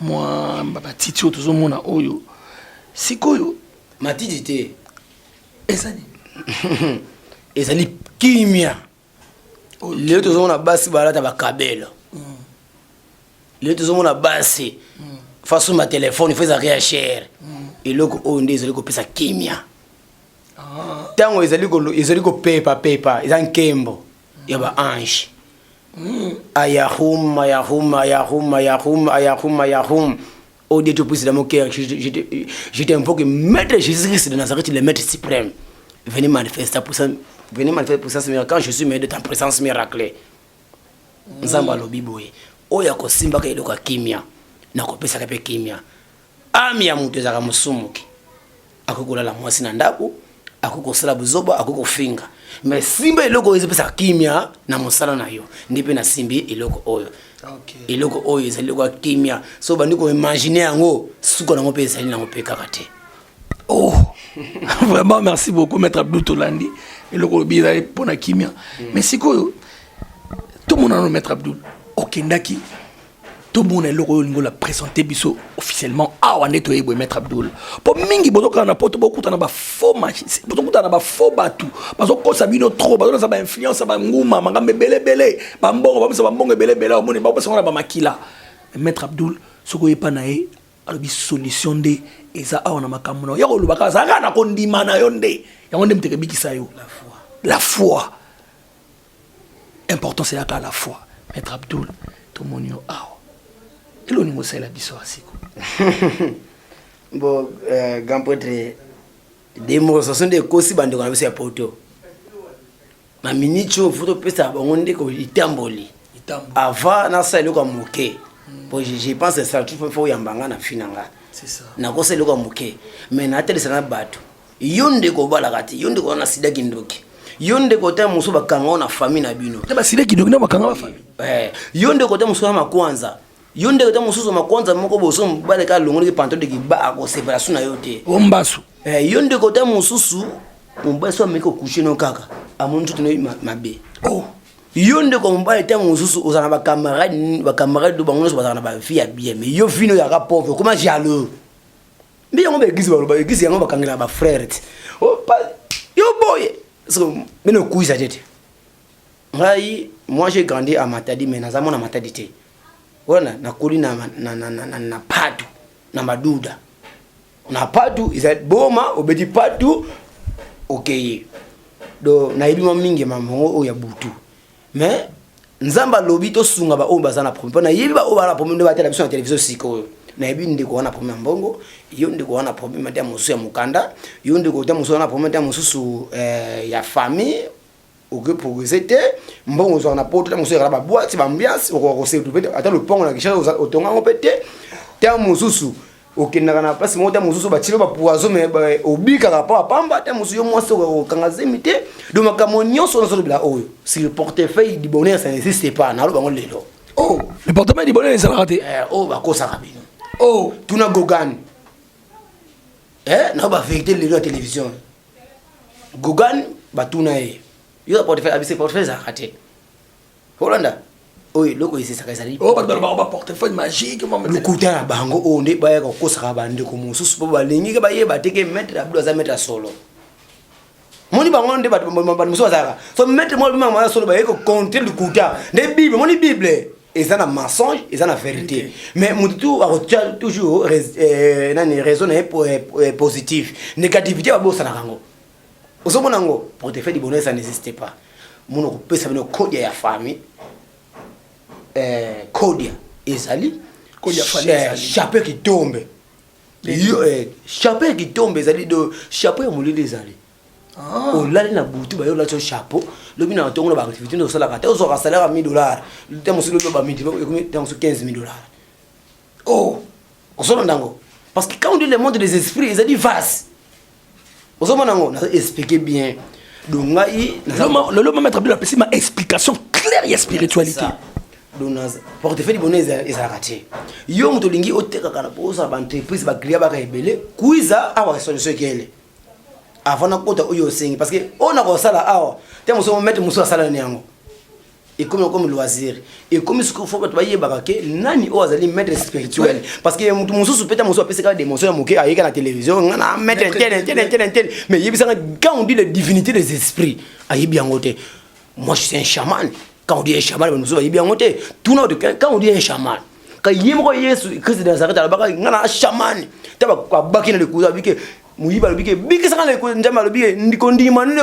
mwa batiti oyo tozomona oyo sikoyo. Matiti te. Eza nini? Ezali kimia. Lelo tozomona basi balata bakabelo. Lelo tozomona basi fasomba telefone fo ezalaka ya cher. Eloko oyo nde ezali kopesa kimia. Ntango ezali kopepapepa, eza nkembo ya baange. Ayahum, ayahum, ayahum, ayahum, ayahum, ayahum. Oh Dieu Tout-Puissant, dans mon cœur, je t'invoque, Maître Jésus-Christ de Nazareth, le Maître suprême. Venez manifester ta puissance, venez manifester ta puissance miracle quand je suis meilleur de ta présence miracle. Nzambe alobi boye: oyo akosimbaka eloko ya kimia, nakopesaka mpe kimia. Ami ya moto ezalaka mosumuki, akoki kolala mwasi na ndako, akoki kosala buzoba, akoki kofinga, mais simba eloko oyo ezopesaka kimia na mosala na yo. Nde mpe nasimbi eloko oyo. Eloko oyo ezali eloko ya kimia. So bandi koimagine yango, suka nango mpe ezali nango mpe kaka te. Oh, vraiment merci beaucoup, Maître Abdul. Tolandi eloko olobi ezali mpona kimia. Mais sikoyo tomona nano, Maître Abdul, okendaki, tomona eloko oyo olingi ola présente biso officiellement awa nde toyebi boye. Maître Abdul, mpo mingi bozokala na poto, bokutana bafaux magicien, bozokutana na bafaux bato, bazokosa bino trop, bazolasa bainfluence ya banguma, makambo ebelebele, bambongo bamisa, bambongo ebelebele, omoni bapesa ngo na bamakila. Maître Abdul, soki oyepa na ye, alobi solution nde eza awa na makambo na yo. Ya kolobaka, azalaka na kondima na yo nde yango nde moteke ebikisa yo. La foi, importance eyaka la foi. Maître Abdul, tomoni yo awa, eloni osalela biso ya siko? Bon, grand prêtre, démonstration nde ekosi bandeko na biso ya poto na miniti oyo. Fo topesa bango nde etamboli avant nasala eloko ya moke, po je pense surtout fo oyamba nga na fi na nga. Nakosala eloko ya moke, mais natelisa na bato. Yo ndeko obalaka te, yo ndeko wana sida kindoki, yo ndeko te mosusu bakanga o na famille na bino. Te, basida kindoki na bakanga bafamille. Yo ndeko te mosusu na makwanza, yo ndeko te mosusu makwanza moko boso mobali kaka longoliki pantalon de kiba, akosepela su na yo te. O mbasu. Yo ndeko te mosusu mobali so ameki kokushe no kaka, amoni nzoto no mabe. Oh. Yo ndeko mobali te mosusu ozala na bacamarade, bacamarade do bango nyonso bazala na bavie ya bien, mais yo vino oyaka pauvre, okoma jaloux. Mbi yango baeglise baloba, eglise yango bakangelaka bafrère te. Yo boye bino okuisa te te. Ngai, moi, j'ai grandi à Matadi, mais naza mwana Matadi te. Wana nakoli na patu na maduda na patu, ezali boma obeti patu okeye. Do nayebi mwa mingi ya mamongo oyo ya butu, mais Nzambe alobi tosunga baoyo baza na problème, mpo nayebi baoyo baza na problème nde batala biso na télévision sikoyo. Nayebi ndeko wana problème ya mbongo, yo ndeko wana problème te ya mosusu ya mokanda, yo ndeko te mosusu wana problème te ya mosusu ya famille, okoki progresse te, mbongo ozwaka na poto te, mosusu ezala baboîte, baambiance, okoka kosetrouve te, ata lopango na Kinshasa otonga yango mpe te te, mosusu okendaka na place moko te, mosusu batili bapoison, mais obikaka mpo apamba te, mosusu yo mwasi okokanga zemi te. Donc makambo nyonso nazolobela oyo sur portefeuille du bonheur, ça n'existe pas. Naloba yango lelo. Oh, le portefeuille du bonheur ezalaka te? Oyo bakosaka bino. Oh. Tuna Gogan na bavérité lelo ya télévision. Gogan, batuna ye: yo portefeuille abise, portefeuille ezalaka te. Olanda oyo eloko esesaka ezali. Oyo bato balobaka ba portefeuille magique. Lokuta na bango oyo nde bayaka kokosaka bandeko mosusu, mpo balingi ke bayeba te ke Maître Abdul aza maître ya solo. Moni bango nde bato mosusu bazalaka so maître moko bimaka solo, baye kocontre lokuta nde Bible. Moni Bible eza na mensonge, eza na vérité, mais motu tu akotia toujours nani raison na ye positif, négativité babosanaka yango. Ozomona yango, portefeuille du bonheur, ça n'existe pas. Mona kopesa bino kodia ya famille, kodia ezali. Kodia famille ezali. Chapeau kitombe, yo chapeau kitombe ezali, do chapeau ya molili ezali. Ah. Olali na butu bayo olati yo chapeau, lobi na ntongo na ba activité nde osalaka te, ozwaka salaire ya 1000 dollars, te mosusu lobi ba multiplier ekomi te mosusu 15000 dollars. Oh, ozolanda yango parce que quand on dit le monde des esprits ezali vaste. Ozomona yango, nazo expliquer bien. Donc ngai lelo maître Abdul apesi ma explication claire ya spiritualité. Donc portefeuille bonheur ezalaka te. Yo moto olingi otekaka na ozala ba entreprise ba client baka ebele, kuiza awa solution ekele. Avant nakota oyo osengi parce que oyo nakosala awa te mosusu maître mosusu asala nini yango. Ekomi comme loisir. Ekomi sikoyo faut bato bayebaka ke nani oyo azali maître spirituel. Parce que moto mosusu peut-être mosusu apesaka ba démonstration ya moke ayeka na télévision nga na maître tel tel tel tel, mais yebisaka quand on dit la divinité des esprits ayebi yango te. Moi je suis un chaman. Quand on dit un chaman, bato mosusu bayebi yango te. Tuna bato, quand on dit un chaman, ka ye moko Yesu Christ de Nazareth alobaka nga na chaman. Ta babaki na lekuza alobi ke moyibi alobi ke bikisaka na lekuza, Nzambe alobi ke ndikondima nini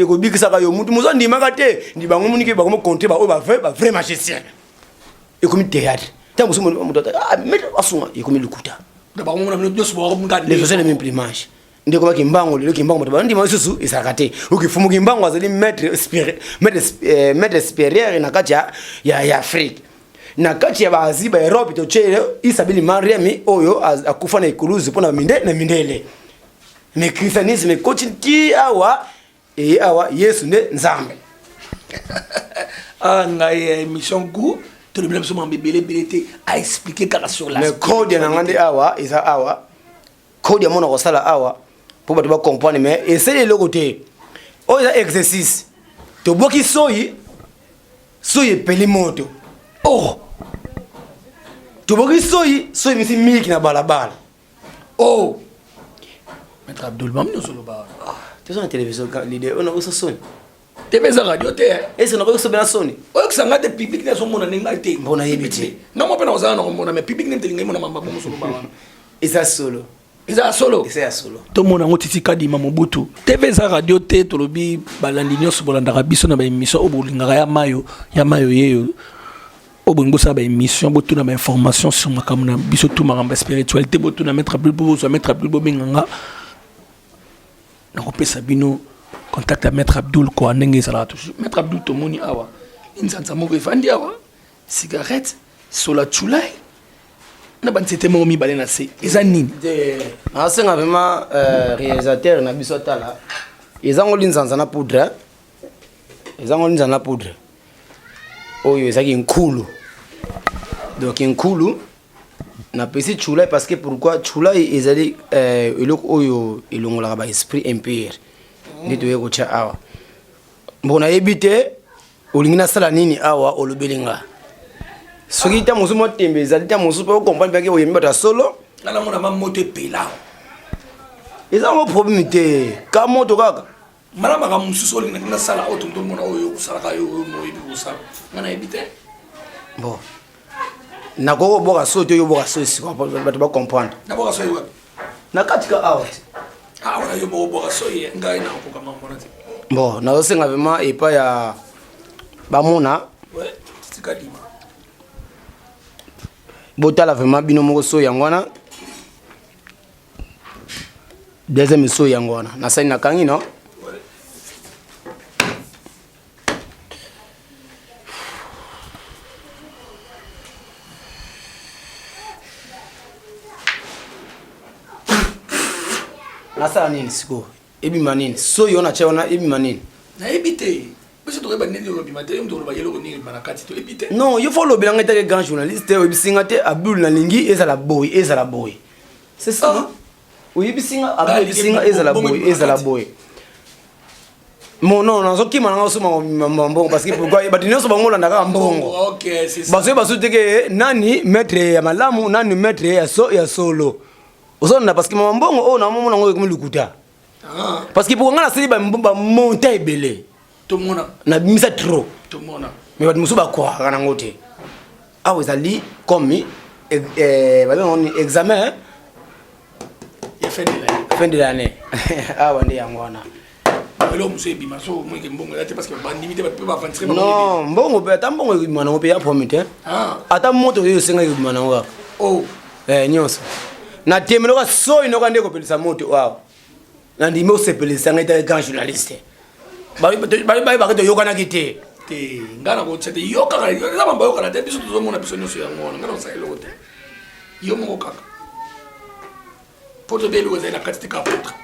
ekobikisaka yo. Mutu mosusu andimaka te, ndi bango moni ke bango contre ba oyo ba vrai, ba vrai magicien. Ekomi théâtre. Tango mosusu moto ata, ah, maître asunga, ekomi lokuta. Na bango mona bino nyonso ba munga Les choses les mêmes plumage. Ndeko baki mbango lelo kimbango bato bandima lisusu ezalaka te. Oki fumu kimbango azali maître spiri-, maître maître supérieur na kati ya, ya, ya Afrique. Na kati ya ba Asie, ba Europe, to tchele, Isabeli Mariami oyo akufa na ekuluzu mpona minde na mindele. Mais christianisme ekoti ti awa, eye awa Yesu nde Nzambe. Ah, ngai émission goût, tolobela biso mambe ebele ebele te, a expliquer kaka sur la Mais code na ngai nde awa, eza awa. Code ya mona kosala awa po bato ba comprendre, mais esali eloko te. Oyo eza exercice. Toboki soyi, soyi epeli moto. Oh! Toboki soyi, soyi misi miliki na balabala. Oh! Maître Abdul, bambi nyonso loba. Ah, toza na télévision, leader, oyo nakosa soni. TV eza radio te, hein. Est-ce que nakoki kosobela soni? Oyokisa nga te, public nde azomona ndenge ngai te. Mpo nayebi te. Nga moko mpe nakozala na komona, mais public nde moto elingi emona mamba bongo soloba wana. Eza solo. Eza ya solo? Eza ya solo. Tomona yango Titi Kadima Mobutu. TV eza radio te, tolobi balandi nyonso bolandaka biso na ba émission oyo bolingaka ya mayo, ya mayo yeyo. Oyo bolingi bosala ba émission, botuna ba information sur makambo na biso tout makambo ya spiritualité, botuna Maître Abdul, po bozwa Maître Abdul, bobenga nga. Nakopesa bino contact ya Maître Abdul kwa ndenge ezalaka toujours. Maître Abdul tomoni awa, nzanza moko evandi awa, cigarette, sola chulai, na ba nzete moko mibale na se. Eza nini? Te, nasenga vraiment réalisateur na biso atala. Eza ngo linzanza na poudre, hein? Eza ngo linzanza na poudre. Oyo ezaki nkulu. Donc nkulu napesi chulai parce que pourquoi chulai ezali eloko oyo elongolaka ba esprit impur. Nde toye kotia awa. Bon, nayebi te olingi nasala nini awa olobeli nga. Soki ta mosusu mwa tembe ezali, ta mosusu mpe okomprendre mpe oyembi bato ya solo. Nga namona ma moto epela. Eza ngo problème te. Ka moto kaka. Malamu makambo mosusu olingi na nasala oyo tomoto mona oyo osalaka yo, oyo moyebi kosala. Nga nayebi te. Bon. Nakoki koboka soyi te, oyo oboka soyi sikoyo, bato ba comprendre. Naboka soyi wapi? Na kati ka awa te. Ah, wana yo moko oboka soyi, ngai nakokoka mambo wana te. Bon, nazosenga vraiment epai ya bamona. Ouais, tika dima. Botala vraiment bino moko soyi yango wana. Deuxième soyi yango wana. Nasali nakangi, non? Nasala nini sikoyo? Ebima nini? Soyi wana tia wana ebima nini? Nayebi te. Biso tokoyeba nini oyo ebima te, yo moto oloba eloko nini ebima na kati, toyebi te. Non, yo faut olobela ngai take grand journaliste, oyebisi nga te Abdul nalingi ezala boye, ezala boye. C'est ça, non? Oyebisi nga, Abdul oyebisi nga ezala boye, ezala boye. Mon non, nazokima na nga osoma mbongo parce que pourquoi bato nyonso bango olanda kaka mbongo. Ok, c'est ça. Bazoyeba soki te ke nani maître ya malamu, nani maître ya so, ya solo. Ozolanda parce que mama mbongo oyo namomona yango ekomi lokuta. Ah. Parce que pour nga nasali ba montant ebele. Tomona. Nabimisa trop. Tomona. Mais bato mosusu bakwaka nango te. Awa ezali comme, babenga ngo nini, examen, hein? Ya fin de l'année. Fin de l'année. Awa nde yango wana. Eloko mosusu ebima, so omoni ke mbongo eza te parce que bandimi te, bato mpe bavandisaki bango Non, ebima. mbongo mpe, ata mbongo ebima nango mpe ya problème te. Ah. Ata moto oyo osengaki ebima nango kaka. Oh. Nyonso. Na tembe noka soyi noka nde kopelisa moto awa. Nandimi osepelisa ngai te grand journaliste. Bayebaki toyokanaki te. Te, ngai nakotia te. Yo kaka, eza mambo bayokana te, biso tozomona biso nyonso yango wana. Ngai nakosala eloko te. Yo moko kaka. Mpo tobe eloko ezali na kati te kaka potre.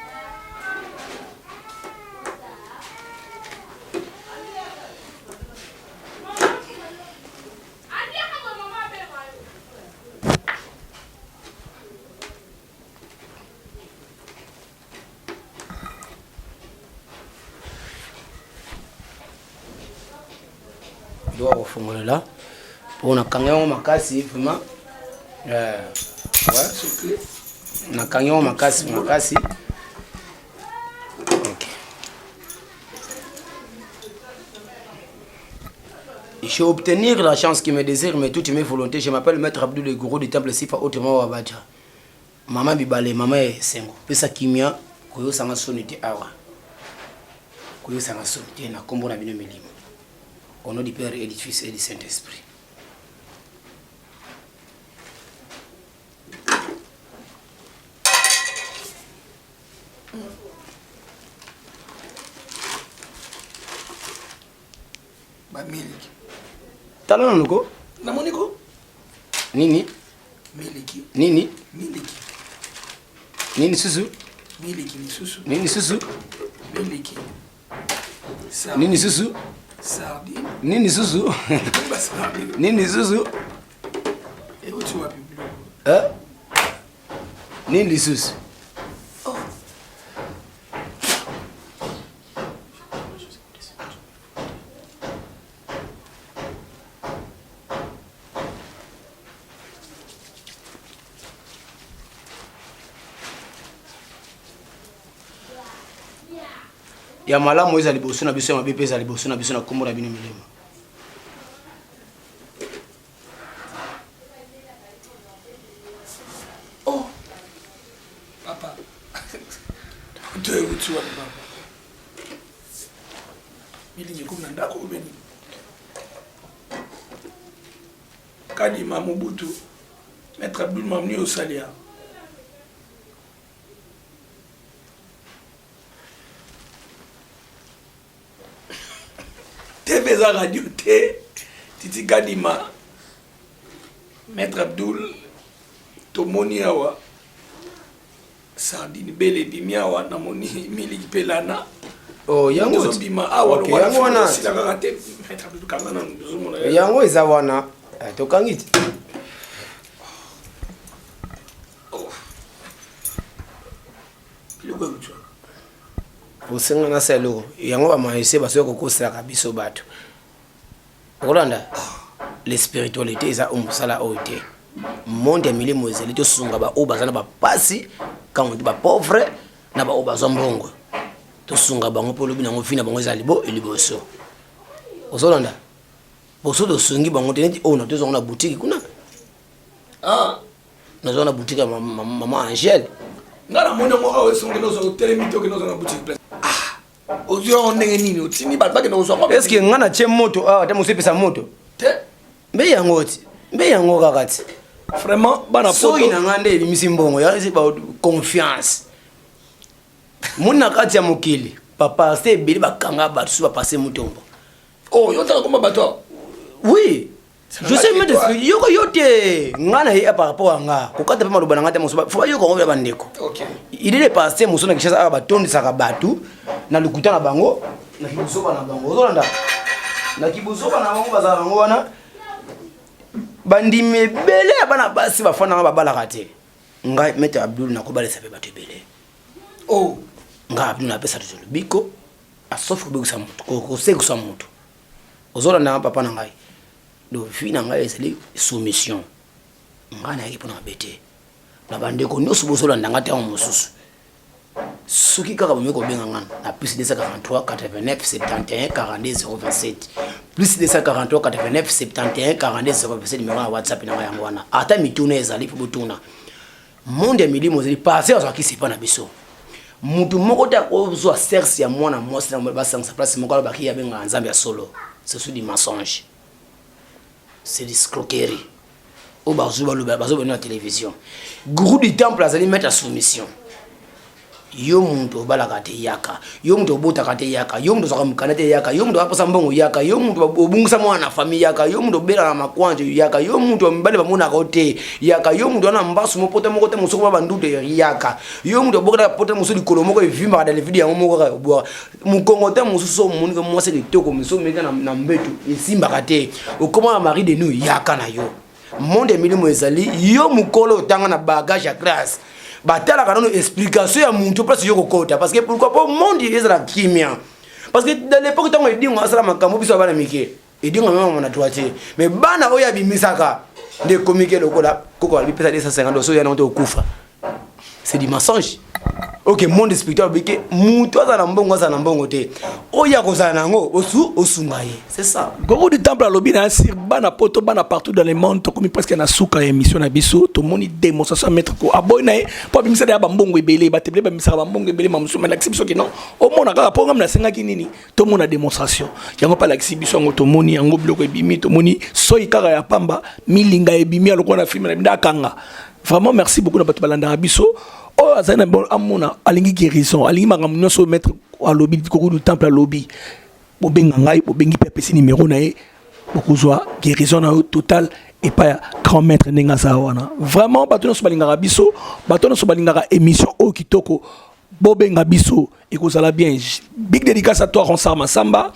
Biloko ya kofongolela mpo nakangi yango makasi vraiment eh, nakangi yango makasi makasi. J'ai obtenir la chance qui me désire, mais toutes mes volontés. Je m'appelle Maître Abdou, le gourou du temple Sifa, autrement Wabadja. Mama bibale, mama esengo. Pesa kimia, koyosanga soni te awa. Koyosanga soni te na kombo na bino milimo. Au nom du Père et du Fils et du Saint-Esprit. Bamiliki. Tala nanu ko. Namoni ko. Nini? Miliki. Nini? Miliki. Nini susu? Miliki lisusu. Nini susu? Miliki. Nini susu? Sardine. Nini susu? Nini susu? Euti wapi biloko? Eh? Nini lisusu? Oh. Ya malamu eza liboso na biso, ya mabe mpe eza liboso na biso na nkombo na bino milimo. Oh, papa, to euti wapi papa? Milingi ekomi na ndako obeni Kadima Mobutu, Maître Abdul Mamni Osalia. TV eza radio te. Titi Kadima, Maître Abdul, tomoni awa sardine bele ebimi awa, namoni miliki mpe lana. Oh, yango tozobima awa okay, yango wana sila kaka te. Maître Abdul kanga na tozomona yango eza wana. Eh, tokangi te. Oh. Biloko euti osenga na sala eloko yango bamaese basoki kokoselaka biso bato okolanda le spiritualité eza oyo mosala oyo te. Monde ya milimo ezali tosunga baoyo baza na bapasi kango te bapauvre na baoyo bazwa mbongo tosunga bango mpo lobi nango vi na bango eza libo liboso ozolanda boso tosungi bango te neti oyo na tozwango na boutique kuna. Ah. Nazwa na boutique ya mama Angèle. Nga namoni yango awa esongi nozwa otelemi te okende ozwa na boutique place. Ah, ozwi yango ndenge nini? Otindi bato bakende kozwa yango? Est-ce que nga natie moto awa te mosu epesa moto? Te. Mbe yango ti. Mbe yango kaka ti. Vraiment bana poto. Soki na nga nde ebimisi mbongo ya ezi ba confiance. Moni na kati ya mokili ba pasteur ebele bakanga bato so ba pasteur Mutombo. Oh, yo otanga komba bato awa? Oui. Je sais même yoko yo te nga na ye par rapport à nga kokata pe maloba na nga te mosusu faut bayoka yango ya bandeko. Okay. Il est passé mosusu na Kinshasa awa batondisaka bato na lokuta na bango na kibuzoba na bango ozolanda na kibuzoba na bango bazala bango wana bandimi ebele ya bana basi bafandaka babalaka te. Ngai Maître Abdul nakobalisa pe bato ebele. Oh. Ngai Abdul napesa tozo lobiko asof kobekisa moto kosekisa moto ozolanda nga papa na ngai. Donc vie na ngai ezali soumission. Ngai nayaki mpona mabe te. Na bandeko nyonso bozolanda ngai ntango mosusu soki kaka bomi kobenga ngai na plus 243 89 71 42 027 plus 243 89 71 42 027 numéro na WhatsApp na ngai yango wana. Ata mituna ezali mpo botuna. Monde ya milimo ezali passé azwaki sepa na biso. Mutu moko te akozwa sexe ya mwana mwasi na mobali basangisa place moko alobaki ye abengaka Nzambe ya solo. Ce sont des mensonges. C'est des escroqueries. Oyo bazwi baloba, bazo bino na télévision. Gourou du temple azali maître ya soumission. Yo moto obalaka te, yaka. Yo moto obotaka te, yaka. Yo moto ozwaka mokanda te, yaka. Yo moto aposa mbongo, yaka. Yo moto obungisa mwana na famille, yaka. Yo moto obelaka na makwanje, yaka. Yo moto mibali bamonaka yo te, yaka. Yo moto wana mbasu mopota moko te, mosoko ba bandutu, yaka. Yo moto obokaka pota mosusu likolo moko evimbaka dans le vide, yango moko kaka obwaka mokongo te. Mosusu omoni ke mwasi kitoko, mosusu omeka na mbeto esimbaka te, okoma na mari de nous, yaka na yo. Monde ya milimo ezali yo mokolo otanga na bagage ya classe, batalaka nano explication ya mutu place yo kokota. Parce que pourquoi? Po monde ezala kimia. Parce que dans l'époque, ntango Edingo asala makambo, biso ya bana mike, Edingo amemama na droitier, mais bana oyo abimisaka nde ekomi ke lokola koko alobi pesa 250 doso ya nango te, okufa. C'est du mensonge. Ok, monde spirituel alobi ke mutu aza na mbongo, aza na mbongo te, oyo akozala na yango osu osunga ye, c'est ça. Gourou du Temple alobi na sir bana poto, bana partout dans le monde, tokomi presque na suka ya émission na biso. Tomoni démonstration ya maître ko aboyi na ye mpo abimisa ya bambongo ebele, bato ebele bamimisaka bambongo ebele. Mamosusu malakisi biso ke non, omona kaka mpo ngam nasengaki nini, tomona démonstration yango mpe alakisi biso yango. Tomoni yango, biloko ebimi, tomoni soi kaka ya pamba, milinga ebimi ya lokola na film na binda akanga. Vraiment, merci beaucoup na bato balandaka biso. Oyo azali na bon amona, alingi guérison, alingi makambo nyonso oyo maître alobi, Gourou du Temple alobi, bobenga ngai, bobengi mpe apesi numéro na ye, bokozwa guérison na yo total epai ya grand maître ndenge aza wana. Vraiment, bato nyonso balingaka biso, bato nyonso balingaka émission oyo kitoko, bobenga biso, ekozala bien. Big dédicace à toi, Ronsard Massamba.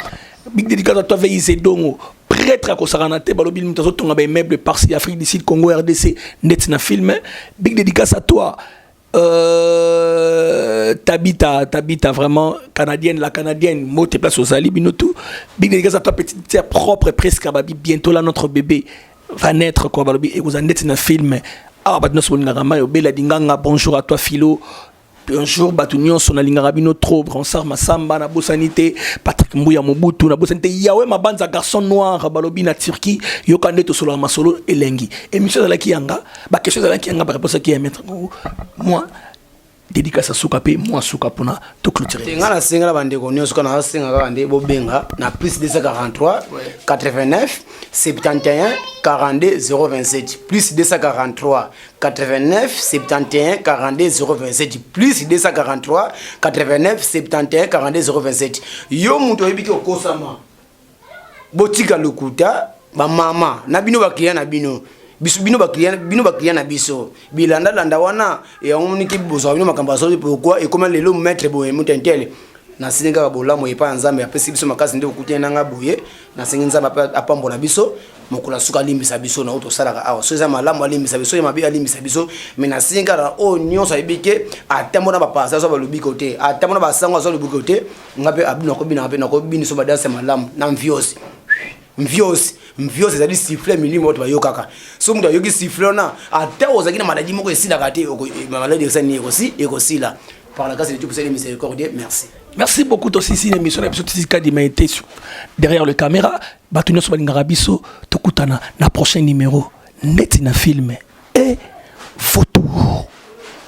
Big dédicace à toi, Veillise Dongo, prêtre akosakana te. Balobi moto azotonga baimmeuble par-ci, Afrique du Sud, Congo, RDC, ndeti na film. Big dédicace à toi, Tabita, Tabita, vraiment, canadienne, la canadienne, mot te place aux ali, bino tout. Big dédicace à toi, petite sœur propre, presque, babi, bientôt là, notre bébé va naître, quoi, balobi, et vous en êtes dans film. Ah, bah, nous sommes Bela Dinganga, bonjour à toi, Philo. Bonjour, bato nyonso nalingaka bino trop. Bransard Masamba, nabosani te Patrick Mbuya Mobutu, nabosani te Yawe Mabanza, garçon noir, balobi na Turquie. Yoka nde tosolaka masolo elengi. Émission ezalaki yanga, baquestion ezalaki yanga, baréponse aki ya maître. Moi dédicace asuka mpe mwa suka mpona toclôturer. Te, nga nasengela bandeko nyonso kaka, nasenga kaka nde bobenga na plus 243 89 71 42 027, plus 243 89 71 42 027, plus 243 89 71 42 027. Yo moto oyebi ke okosama, botika lokuta. Bamama na bino, baclient na bino, biso bino baclient, bino baclient na biso, bilandalanda wana yango moniki bozwa bino makambo asoli. Pourquoi ekoma lelo maître boye, moto intele? Nasengi kaka bolamu epai ya Nzambe apesi biso makasi nde okutani nanga boye. Nasengi Nzambe apambola biso mokolo asuka, alimbisa biso na oyo tosalaka awa. So eza malamu, alimbisa biso, ya mabe, alimbisa biso. Mais nasengi kaka oyo nyonso ayebi ke ata mona bapasa azwa balobiko te, ata mona basango azwa lobiko te, nga mpe abino nakobinaka mpe nakobiniso badanse malamu na mviosi. Mviosi, mviosi ezali sifflet milimo bato bayokaka. So moto ayoki sifflet wana, ata ozalaki na maladie moko esilaka te, maladie esali nini? Ekosi, ekosila par la grâce de Dieu pour cette miséricorde. Merci. Merci beaucoup. Tosisi na émission na biso, tisika dima ete derrière le caméra. Bato nyonso balingaka biso, tokutana na prochain numéro, neti na film et vautour.